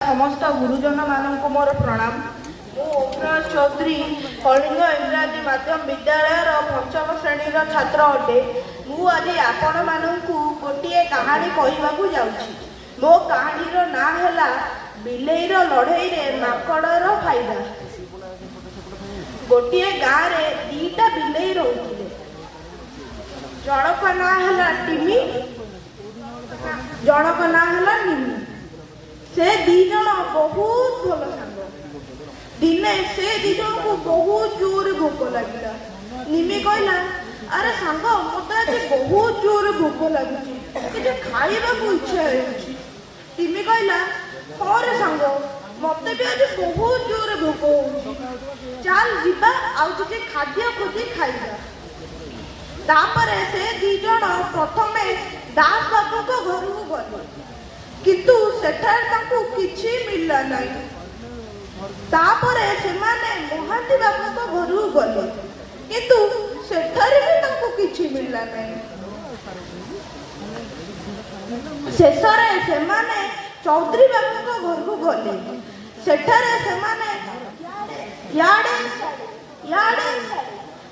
ସମସ୍ତ ଗୁରୁଜନମାନଙ୍କୁ ମୋର ପ୍ରଣାମ। ମୁଁ ଓମପ୍ରକାଶ ଚୌଧୁରୀ, କଳିଙ୍ଗ ଇଂରାଜୀ ମାଧ୍ୟମ ବିଦ୍ୟାଳୟର ପଞ୍ଚମ ଶ୍ରେଣୀର ଛାତ୍ର ଅଟେ। ମୁଁ ଆଜି ଆପଣମାନଙ୍କୁ ଗୋଟିଏ କାହାଣୀ କହିବାକୁ ଯାଉଛି। ମୋ କାହାଣୀର ନାଁ ହେଲା ବିଲେଇର ଲଢ଼େଇରେ ମାଙ୍କଡ଼ର ଫାଇଦା। ଗୋଟିଏ ଗାଁରେ ଦିଟା ବିଲେଇ ରହୁଥିଲେ। ଜଣକ ନାଁ ହେଲା ଟିମି, ଜଣକ ନାଁ ହେଲା ନିମି। ସେ ଦି ଜଣ ବହୁତ ଭଲ ସାଙ୍ଗ। ଦିନେ ସେ ଦି ଜଣଙ୍କୁ ବହୁତ ଜୋରରେ ଭୋକ ଲାଗିଲା। ନିମି କହିଲା, "ଆରେ ସାଙ୍ଗ, ମତେ ଆଜି ବହୁତ ଜୋରରେ ଭୋକ ଲାଗୁଛି, କିଛି ଖାଇବାକୁ ଇଚ୍ଛା ହେଉଛି।" ଟିମି କହିଲା, "ହଁ ରେ ସାଙ୍ଗ, ମତେ ବି ଆଜି ବହୁତ ଜୋରରେ ଭୋକ ହଉଛି। ଚାଲ ଯିବା ଆଉ କିଛି ଖାଦ୍ୟ ଖୋଜି ଖାଇବା।" ତାପରେ ସେ ଦି ଜଣ ପ୍ରଥମେ ଦାସ ବାବୁଙ୍କ ଘରକୁ ଗଲେ, କିନ୍ତୁ ସେଠାରେ ତାଙ୍କୁ କିଛି ମିଳିଲା ନାହିଁ। ତାପରେ ସେମାନେ ମହାନ୍ତି ବାବୁଙ୍କ ଘରକୁ ଗଲେ, କିନ୍ତୁ ସେଠାରେ ବି ତାଙ୍କୁ କିଛି ମିଳିଲା ନାହିଁ। ଶେଷରେ ସେମାନେ ଚୌଧୁରୀ ବାବୁଙ୍କ ଘରକୁ ଗଲେ। ସେଠାରେ ସେମାନେ ଇଆଡ଼େ ଇଆଡ଼େ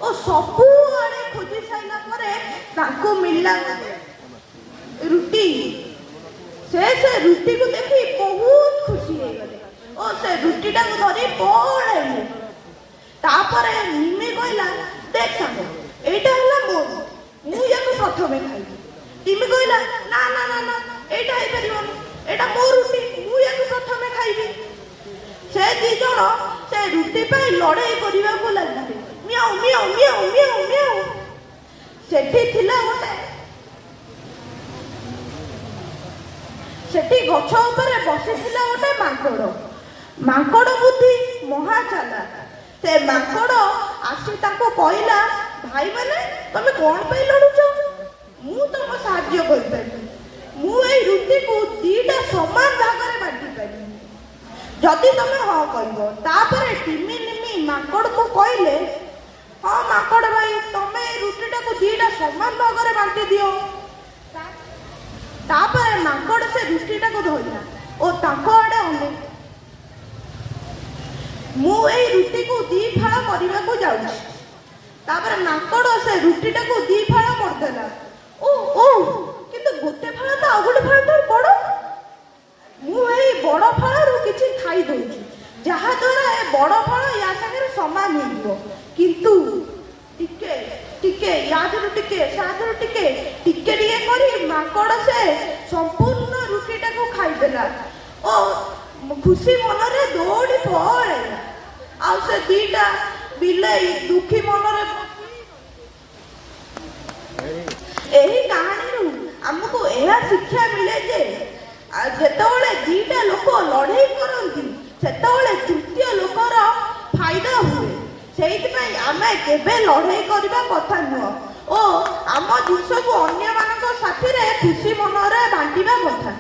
ଓ ସବୁଆଡ଼େ ଖୋଜି ସାରିଲା ପରେ ତାଙ୍କୁ ମିଳିଲା ରୁଟି। ସେ ସେ ରୁଟିକୁ ଦେଖି ବହୁତ ଖୁସି ହେଇଗଲେ ଓ ସେ ରୁଟିଟାକୁ ଧରି ପଳେଇଲେ। ତାପରେ ନିମି କହିଲା, "ଦେଖ ସାଙ୍ଗ, ଏଇଟା ହେଲା ମୋ ରୁଟି, ମୁଁ ୟାକୁ ପ୍ରଥମେ ଖାଇବି।" ଟିମି କହିଲା, "ନା ନା ନା ନା, ଏଇଟା ହେଇପାରିବନି, ଏଇଟା ମୋ ରୁଟି, ମୁଁ ୟାକୁ ପ୍ରଥମେ ଖାଇବି।" ସେ ଦି ଜଣ ସେ ରୁଟି ପାଇଁ ଲଢ଼େଇ କରିବାକୁ ଲାଗିଲେ, ମିଆଉ ମିଆଉ ମିଆଉ ମିଆଉ ମିଆଉ। ସେଠି ଥିଲା ଗୋଟେ ସେଠି ଗଛ ଉପରେ ବସିଥିଲା ଗୋଟେ ମାଙ୍କଡ଼। ମାଙ୍କଡ଼ ବୁଦ୍ଧି ମହା ଚାଲାକ। ସେ ମାଙ୍କଡ଼ ଆସି ତାଙ୍କୁ କହିଲା, "ଭାଇମାନେ, ତମେ କଣ ପାଇଁ ଲଢୁଛ? ମୁଁ ତମ ସାହାଯ୍ୟ କରିପାରିବି। ମୁଁ ଏଇ ରୁଟିକୁ ଦିଟା ସମାନ ଭାଗରେ ବାଣ୍ଟି ପାରିବି, ଯଦି ତମେ ହଁ କହିବ।" ତାପରେ ଟିମି ନିମି ମାଙ୍କଡ଼କୁ କହିଲେ, "ହଁ ମାଙ୍କଡ଼ ଭାଇ, ତମେ ଏଇ ରୁଟିଟାକୁ ଦିଟା ସମାନ ଭାଗରେ ବାଣ୍ଟି ଦିଅ।" ତାପରେ ମାଙ୍କଡ଼ ସେ ରୁଟିଟାକୁ ଧରିଲା ଓ ତାଙ୍କ ଆଡ଼େ ଅନେଇ, "ମୁଁ ଏଇ ରୁଟିକୁ ଦି ଫାଳ କରିବାକୁ ଯାଉଛି।" ତାପରେ ମାଙ୍କଡ଼ ସେ ରୁଟିଟାକୁ ଦି ଫାଳ କରିଦେଲା। ଓ ଓ, କିନ୍ତୁ ଗୋଟେ ଫାଳ ତ ଆଉ ଗୋଟେ ଫାଳ ବଡ଼। ମୁଁ ଏଇ ବଡ଼ ଫାଳରୁ କିଛି ଖାଇ ଦଉଛି, ଯାହାଦ୍ୱାରା ଏ ବଡ଼ ଫାଳ ୟା ସାଙ୍ଗରେ ସମାନ ହେଇଯିବ। କିନ୍ତୁ ଟିକେ ଟିକେ, ୟା ଦେହରୁ ଟିକେ, ତା ଦେହରୁ ଟିକେ, ଟିକେ ଟିକେ କରି ମାଙ୍କଡ଼ ସେ ସମ୍ପୂର୍ଣ୍ଣ ରୁଟିଟାକୁ ଖାଇଦେଲା ଓ ଖୁସି ମନରେ ଦୌଡ଼ି ପଳେଇଲା। ଆଉ ସେ ଦିଟା ବିଲେଇ ଦୁଃଖୀ ମନରେ। ଏହି କାହାଣୀରୁ ଆମକୁ ଏହା ଶିକ୍ଷା ମିଳେ ଯେ ଯେତେବେଳେ ଦିଟା ଲୋକ ଲଢ଼େଇ କରନ୍ତି, ସେତେବେଳେ ତୃତୀୟ ଲୋକର ଫାଇଦା ହୁଏ। ସେଇଥିପାଇଁ ଆମେ କେବେ ଲଢ଼େଇ କରିବା କଥା ନୁହଁ ଓ ଆମ ଜିନିଷକୁ ଅନ୍ୟମାନଙ୍କ ସାଥିରେ ଖୁସି ମନରେ ବାଣ୍ଟିବା କଥା।